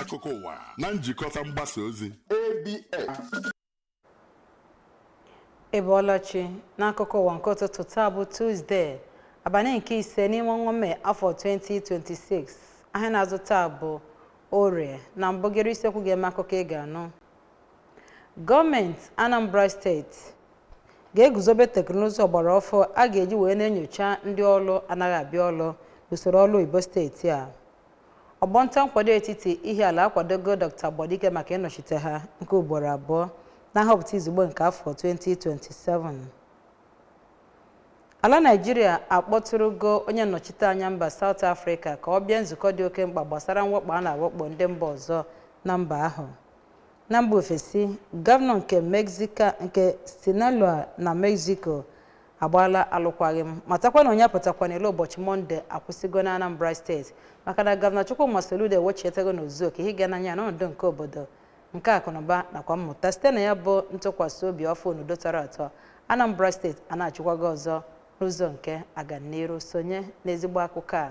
Akụkọ ụwa na njikọta mgbasa ozi ABS. Ị bọọla chi. N'akụkọ ụwa nke ụtụtụ taa bụ Tuzdee, abalị nke 5 n'ime ọnwa Mee afọ 2026. Ahịa na-azụ taa bụ Orie. Na mbụ, gere isiokwu ga-eme akụkọ ị ga-anụ. Gọọmenti Anambra Steeti ga-eguzobe teknụzụ ọgbara ọfụ a ga-eji wee na-enyocha ndị ọrụ anaghị abịa ọrụ n'usoro ọrụ oyibo steeti a. Ọgbọnta nkwado etiti Ihiala akwadogo Dr. Agbodike maka ịnọchite ha nke ugboro abụọ na nhọpụta izugbe nke afọ 2027. Ala Naịjirịa akpọtụrụgo onye nnọchiteanya mba South Africa ka ọ bịa nzukọ dị oke mkpa gbasara mwakpo a na-awakpo ndị mba ọzọ na mba ahụ. Na mba ofesi, gọvanọ nke Mexica nke Sinaloa na Mexico agbaala alụkwaghịm. Matakwa na onye apụtakwa n'ilo ụbọchị Mọnde akwụsịgo na Anambra Steeti maka na Gọvanọ Chukwuma Soludo ewechietago n'ozu oke ihe ga n'anya n'ọnọdụ nke obodo, nke akụnụba nakwa mmụta site na ya bụ ntụkwasị obi ọfụ n'udo tọrọ atọ. Anambra Steeti a na-achịkwago ọzọ n'ụzọ nke aganiru. Sonye n'ezigbo akụkọ a.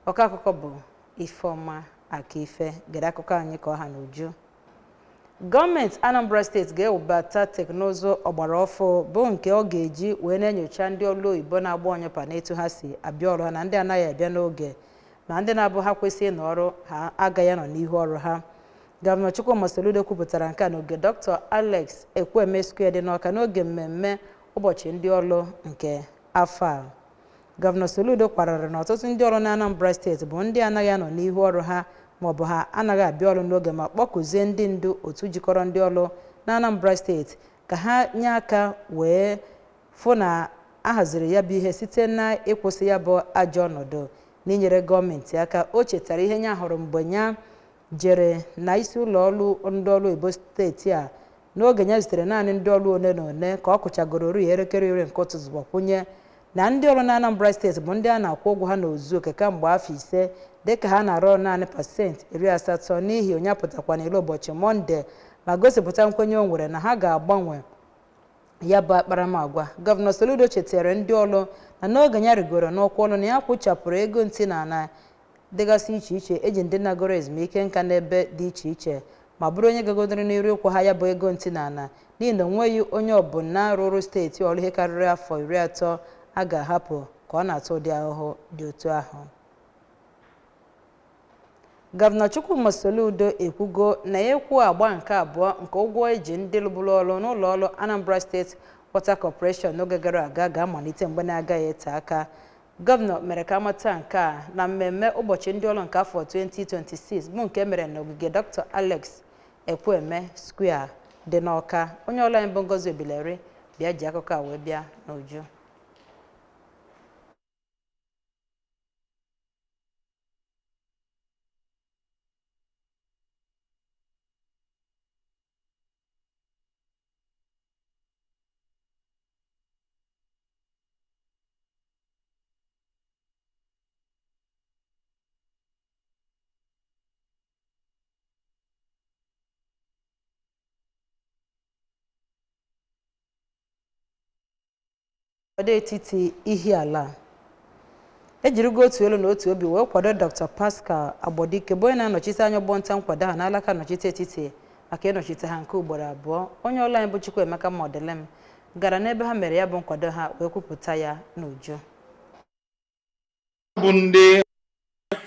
Ọkọ akụkọ bụ Ifeọma Akife. Gere akụkọ anyị ka ọ ha n'uju. Gọọmenti Anambra Steeti ga-ewebata teknụzụ ọgbara ọfụ bụ nke ọ ga-eji wee na-enyocha ndị ọrụ oyibo na-agba ọnyụpa n'etu ha si abịa ọrụ ha na ndị anaghị abịa n'oge na ndị na-abụ ha kwesị ịnọ ọrụ ha agaghị anọ n'ihu ọrụ ha. Gọvanọ Chukwuma Soludo kwupụtara nke a n'oge Dr. Alex Ekwueme Square dị n'Awka n'oge mmemme ụbọchị ndị ọrụ nke afọ a. Gọvanọ Soludo kwarara na ọtụtụ ndị ọrụ na Anambra Steeti bụ ndị anaghị anọ n'ihu ọrụ ha maọbụ ha anaghị abịa ọrụ n'oge, ma kpọkụzie ndị ndu otu jikọrọ ndị ọrụ na Anambra Steeti ka ha nye aka wee fụ na a haziri ya bụ ihe site na ịkwụsị ya bụ ajọ ọnọdụ na inyere gọọmenti aka. O chetara ihe ya hụrụ mgbe ya jere na isi ụlọ ọrụ ndị ọrụ oyibo steeti a n'oge ya zutere naanị ndị ọrụ ole na ole ka ọ kụchagoro ori elekere 10 nke ụtụtụ, gbakwunye na ndị ọrụ na Anambra Steeti bụ ndị a na-akwụ ụgwọ ha n'ozu oke kamgbe afọ 5, dịka ha na-arụ ọrụ naanị 80% n'ihi onye apụtakwa n'ilo ụbọchị Mọnde, ma gosipụta nkwenye o nwere na ha ga-agbanwe ya bụ akparamagwa. Gọvanọ Soludo chetara ndị ọrụ na n'oge ya rigoro n'ọkwa ọrụ na ya kwụchapụrụ ego ntị na ala dịgasị iche iche eji ndị nagoro ezumike nka n'ebe dị iche iche, ma bụrụ onye gagodoro n'iru ịkwụ ha ya bụ ego ntị na ala, n'ihi na onweghị onye ọbụla rụrụ steeti ọrụ ihe karịrị afọ 30 a ga-ahapụ ka ọ na-atụ ụdị ahụhụ dị otu ahụ. Gọvanọ Chukwuma Soludo ekwugo na ịkwụ agba nke abụọ nke ụgwọ eji ndị rụburu ọrụ n'ụlọ ọrụ Anambra State Water Corporation n'oge gara aga ga-amalite mgbe na-agaghị ete aka. Gọvanọ mere ka amata nke a na mmemme ụbọchị ndị ọrụ nke afọ 2026 bụ nke mere n'ogige Dr. Alex Ekwueme Square dị n'Awka. Onye ọrụ anyị bụ Ngozi Obileri bịa ji akụkọ a wee bịa n'uju. Nkwado etiti Ihiala ejirigo otu olu na otu obi wee kwado Dr. Pascal Agbodike bụ onye na-anọchite anya ọgbọnta nkwado ha n'alaka nnọchite etiti maka ịnọchite ha nke ugboro abụọ. Onye ọrụ anyị bụ Chukwuemeka Modelem gara n'ebe ha mere ya bụ nkwado ha wee kwupụta ya n'uju. Bụ ndị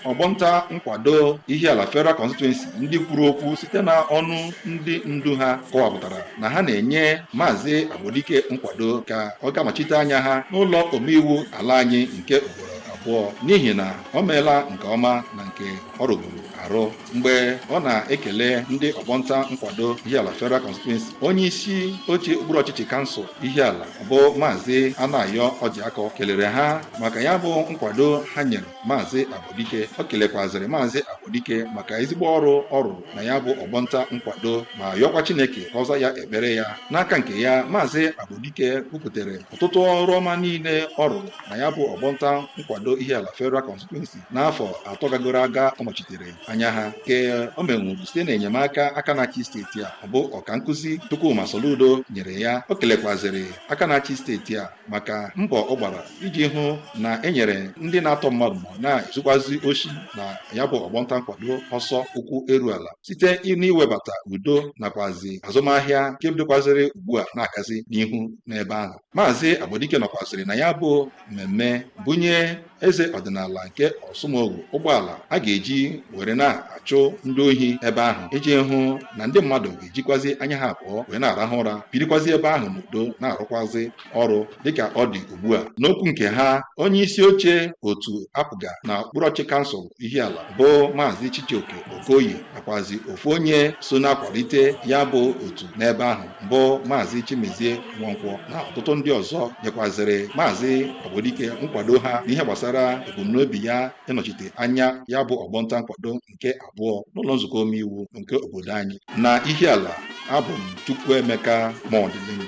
ọgbọnta nkwado Ihiala Federal Constituency ndị kwuru okwu site na ọnụ ndị ndu ha kọwapụtara na ha na-enye Maazị Agbodike nkwado ka ọ ga-anọchite anya ha n'ụlọ omeiwu ala anyị nke ugboro abụọ, n'ihi na o meela nke ọma na nke ọ rụburu arụ. Mgbe ọ na-ekele ndị ọgbọnta nkwado Ihiala Federal Constituency, onye isi oche okpuru ọchịchị kansụl Ihiala bụ Maazị Anayo Ọjịakọ kelere ha maka ya bụ nkwado ha nyere Maazị Agbodike. O kelekwazịrị Maazị Agbodike maka ezigbo ọrụ ọ rụrụ na ya bụ ọgbọnta nkwado, ma yọkwa Chineke ka ọ za ya ekpere ya. N'aka nke ya, Maazị Agbodike kwupụtara ọtụtụ ọrụ ọma niile ọ rụrụ na ya bụ ọgbọnta nkwado Ihiala Federal Constituency n'afọ 3 gagoro aga ọ nọchitere anya ha, nke o menwuru site n'enyemaka aka na-achị steeti a ọ bụ ọkankụzi Chukwuma Soludo nyere ya. O kelekwazịrị aka na-achị steeti a maka mbọ ọ gbara iji hụ na e nyere ndị na-atọ mmadụ ma na-ezukwazi oshi na ya bụ ọgbọnta nkwado ọsọ ụkwụ eru ala site n'iwebata udo nakwazi azụmahịa nke bidokwazịrị ugbu a na-agazi n'ihu n'ebe ahụ. Maazị Agbodike nọkwazịrị na ya bụ mmemme bunye eze ọdịnala nke Ọsụmoghu ụgbọala a ga-eji were na-achụ ndị ohi ebe ahụ iji hụ na ndị mmadụ ga-ejikwazi anya ha abụọ wee na-arahụ ụra, birikwazi ebe ahụ n'udo, na-arụkwazi ọrụ dịka ọ dị ugbu a. N'okwu nke ha, onye isi oche otu APGA na okpuru ọchị kansụl Ihiala bụ Maazị Chijioke Okoye nakwazi ofu onye so na-akwalite ya bụ otu n'ebe ahụ bụ Maazị Chimezie Nwankwọ na ọtụtụ ndị ọzọ nyekwazịrị Maazị Agbodike nkwado ha n'ihe gbasara ebumnobi ya ịnọchite anya ya bụ ọgbọnta nkwado nke abụọ n'ụlọ nzukọ omeiwu nke obodo anyị na Ihiala. Abụ m Chukwuemeka Modilim.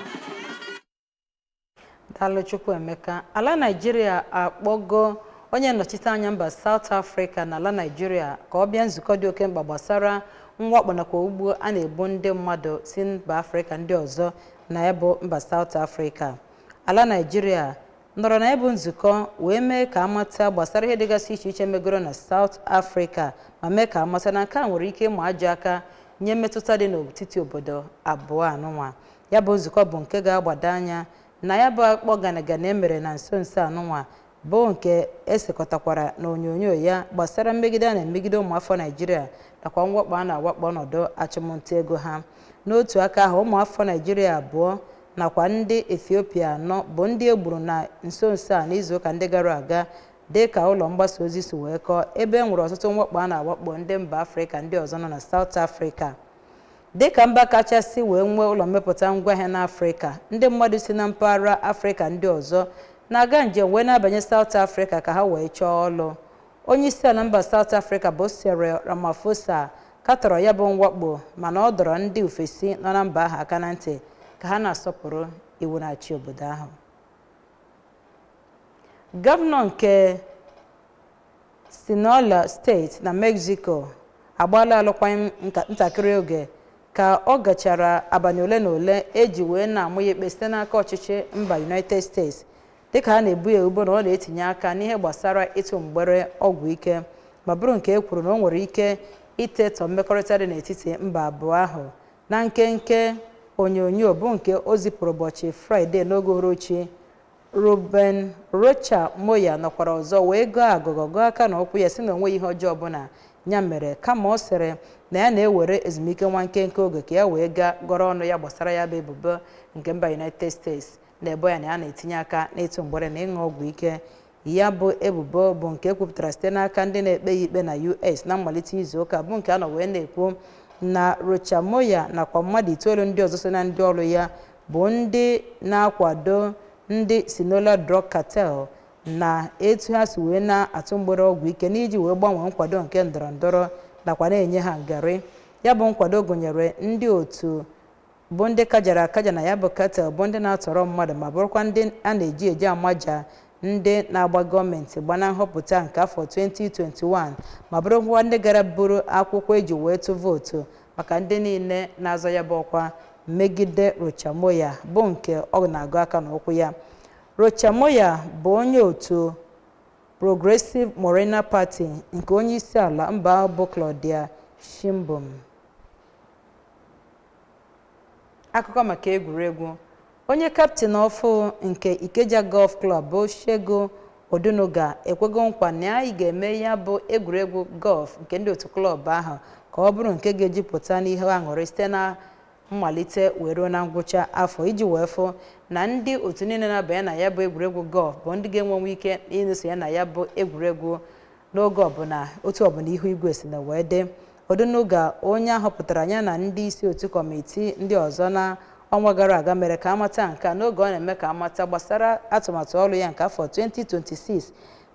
Daalụ, Chukwuemeka. Ala Naijiria akpọgo onye nnọchite anya mba South Africa na ala Naijiria ka ọ bịa nzukọ dị oke mkpa gbasara mwakpo nakwa ugbo a na-egbu ndị mmadụ si mba Afrịka ndị ọzọ na ya bụ mba South Africa. Ala Naijiria nọrọ na ya bụ nzukọ wee mee ka amata gbasara ihe dịgasị iche iche megoro na South Africa, ma mee ka amata na nke a nwere ike ịma ajọ aka nye mmetụta dị n'etiti obodo abụọ anụnwa. Ya bụ nzukọ bụ nke ga-agbado anya na ya bụ akpọ ganagana emere na nso nso anụnwa, bụ nke esekọtakwara n'onyonyo ya gbasara mmegide a na-emegide ụmụafọ Naijiria nakwa mwakpo a na-awakpo ọnọdụ achụmnta ego ha. N'otu aka ahụ, ụmụafọ Naijiria abụọ nakwa ndị Ethiopia anọ bụ ndị e gburu na nso nso a n'izuụka ndị gara aga, dị ka ụlọ mgbasa ozi si wee kọọ, ebe e nwere ọtụtụ mwakpo a na-awakpo ndị mba Afrịka ndị ọzọ nọ na South Africa. Dịka mba kachasị wee nwee ụlọ mmepụta ngwaahịa n'Afrịka, ndị mmadụ si na mpaghara Afrịka ndị ọzọ na-aga njem wee na-abanye South Africa ka ha wee chọọ ọlụ. Onye isi ala mba South Africa bụ Cyril Ramaphosa katọrọ ya bụ mwakpo, mana ọ dọrọ ndị ofesi nọ na mba ahụ aka na ntị ka ha na-asọpụrụ iwu na-achị obodo ahụ. Gọvanọ nke Sinaloa steeti na Mexico agbaala alụkwaghịm ntakịrị oge ka ọ gachara abalị ole na ole eji wee na-amụ ya ikpe site n'aka ọchịchị mba United States, dịka ha na-ebu ya ebubo na ọ na-etinye aka n'ihe gbasara ịtụ mgbere ọgwụ ike, ma bụrụ nke e kwuru na o nwere ike itetọ mmekọrịta dị n'etiti mba abụọ ahụ. Na nkenke onyonyo bụ nke o zipụrụ ụbọchị Fraịde n'oge uhuruchi, Ruben Rocha Moya nọkwara ọzọ wee gọọ agụgọ, gọọ aka na ụkwụ ya, si na onweghị ihe ọjọọ ọbụla ya mere, kama ọ sịrị na ya na-ewere ezumike nwa nkenke oge ka ya wee gaa gọrọ ọnụ ya gbasara ya bụ ebubo nke mba United States na-ebo ya na ya na-etinye aka n'ịtụ mgbere na ịṅụ ọgwụ ike. Ya bụ ebubo bụ nke ekwupụtara site n'aka ndị na-ekpe ya ikpe na US na mmalite izu ụka, bụ nke a nọ wee na-ekwu na Rocha Moya nakwa mmadụ itoolu ndị ọzọ so na ndị ọrụ ya bụ ndị na-akwado ndị Sinaloa Drug Cartel na etu ha si wee na-atụ mgbere ọgwụ ike n'iji wee gbanwee nkwado nke ndọrọ ndọrọ nakwa na-enye ha ngarị. Ya bụ nkwado gụnyere ndị otu bụ ndị kajara akaja na ya bụ cartel, bụ ndị na-atọrọ mmadụ ma bụrụkwa ndị a na-eji eji amaja ndị na-agba gọọmenti gbana nhọpụta nke afọ 2021, ma bụrụkwa ndị gara buru akwụkwọ eji wee tụ vootu maka ndị niile na-azọ ya bụ ọkwa megide Rocha Moya, bụ nke ọ na-agụ aka n'ụkwụ ya. Rocha Moya bụ onye otu Progressive Morena Party nke onye isi ala mba ahụ bụ Claudia Sheinbaum. Akụkọ maka egwuregwu. Onye kaptịn ọfụ nke Ikeja Golf Club bụ Segun Odunuga ekwego nkwa na anyị ga-eme ya bụ egwuregwu golf nke ndị otu klọb ahụ ka ọ bụrụ nke ga-ejupụta n'ihe aṅụrị site na mmalite wee ruo na ngwụcha afọ, iji wee fụ na ndị otu niile na-abanye na ya bụ egwuregwu golf bụ ndị ga-enwenwe ike ịnụso ya na ya bụ egwuregwu n'oge ọbụla, otu ọbụla ihu igwe si na wee dị. Odunuga, onye ahọpụtara ya na ndị isi otu kọmitii ndị ọzọ na ọnwa gara aga, mere ka amata nke a n'oge ọ na-eme ka amata gbasara atụmatụ ọrụ ya nke afọ 2026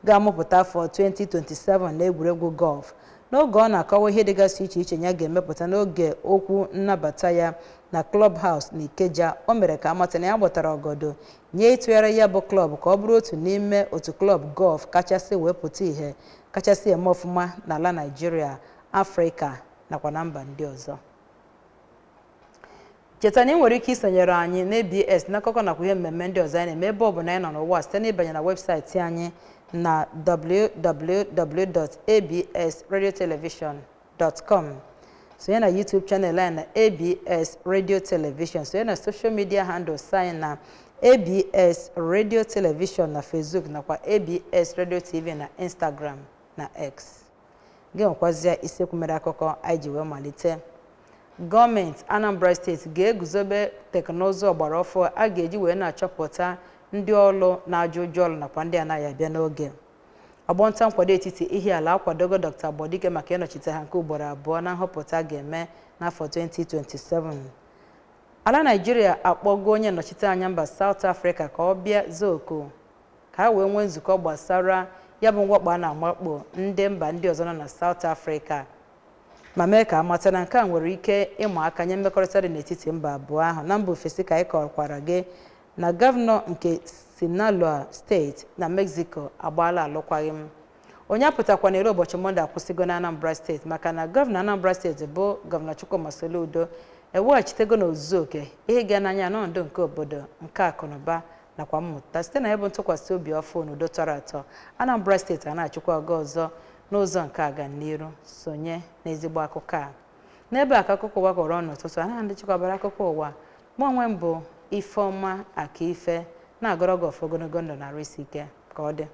ga-amụpụta afọ 2027 na egwuregwu golf. N'oge ọ na-akọwa ihe dịgasị iche iche ya ga-emepụta n'oge okwu nnabata ya na Club House na Ikeja, o mere ka amata na ya gbatara ọgọdọ nye ịtụgharị ya bụ klọb ka ọ bụrụ otu n'ime otu klọb gọlf kachasị wee pụta ìhè, kachasị eme ọfụma n'ala Naịjirịa, Afrịka nakwa na mba ndị ọzọ. Cheta na ị nwere ike isonyere anyị na ABS n'akụkọ nakwa ihe mmemme ndị ọzọ anyị na-eme ebe ọ bụla anyị nọ n'ụwa site n'ịbanye na webụsaịtị anyị na www.absradiotelevision.com. Sonye na YouTube channel anyị na ABS Radio Television. Sonye na social media handles anyị na ABS Radio Television na Facebook nakwa ABS Radio TV na Instagram na X. Gị nwekwazie isiokwu mere akụkọ anyị ji wee malite. Gọọmenti Anambra Steeti ga-eguzobe teknụzụ ọgbara ọfụ a ga-eji wee na-achọpụta ndị ọlụ na-ajụ ụjọ ọlụ nakwa ndị anaghị abịa n'oge. Ọgbọnta nkwado etiti Ihiala akwadogo Dr. Agbodike maka ịnọchite ha nke ugboro abụọ na nhọpụta ga-eme n'afọ 2027. Ala Naịjirịa akpọgo onye nnọchite anya mba South Africa ka ọ bịa zaa oku ka ha wee nwee nzukọ gbasara ya bụ mwakpo a na-amakpo ndị mba ndị ọzọ nọ na South Africa, ma mee ka amata na nke a nwere ike ịma aka nye mmekọrịta dị n'etiti mba abụọ ahụ. Na mba ofesi ka anyị kọkwara gị na gọvanọ nke Sinaloa steeti na Mexico agbaala alụkwaghịm. Onye apụtakwa n'ere ụbọchị Mọnde akwụsịgo na Anambra Steeti maka na gọvanọ Anambra Steeti bụ Gọvanọ Chukwuma Soludo eweghachitego n'ozuzu oke ihe ga n'anya n'ọnọdụ nke obodo, nke akụnụba nakwa mmụta site na ebe ntụkwasị obi ọfụ na udo tọrọ atọ. Anambra Steeti a na-achịkwa ọga ọzọ n'ụzọ nke aganiru. Sonye n'ezigbo akụkọ a n'ebe a ka akụkọ ụwa kọrọ n'ụtụtụ a. Ndị chịkwabara akụkọ ụwa, mụ onwe m bụ Ifeọma Akaife, na-agọrọ gị ọfọ ogologo ndụ na arụ isi ike. Ka ọ dị.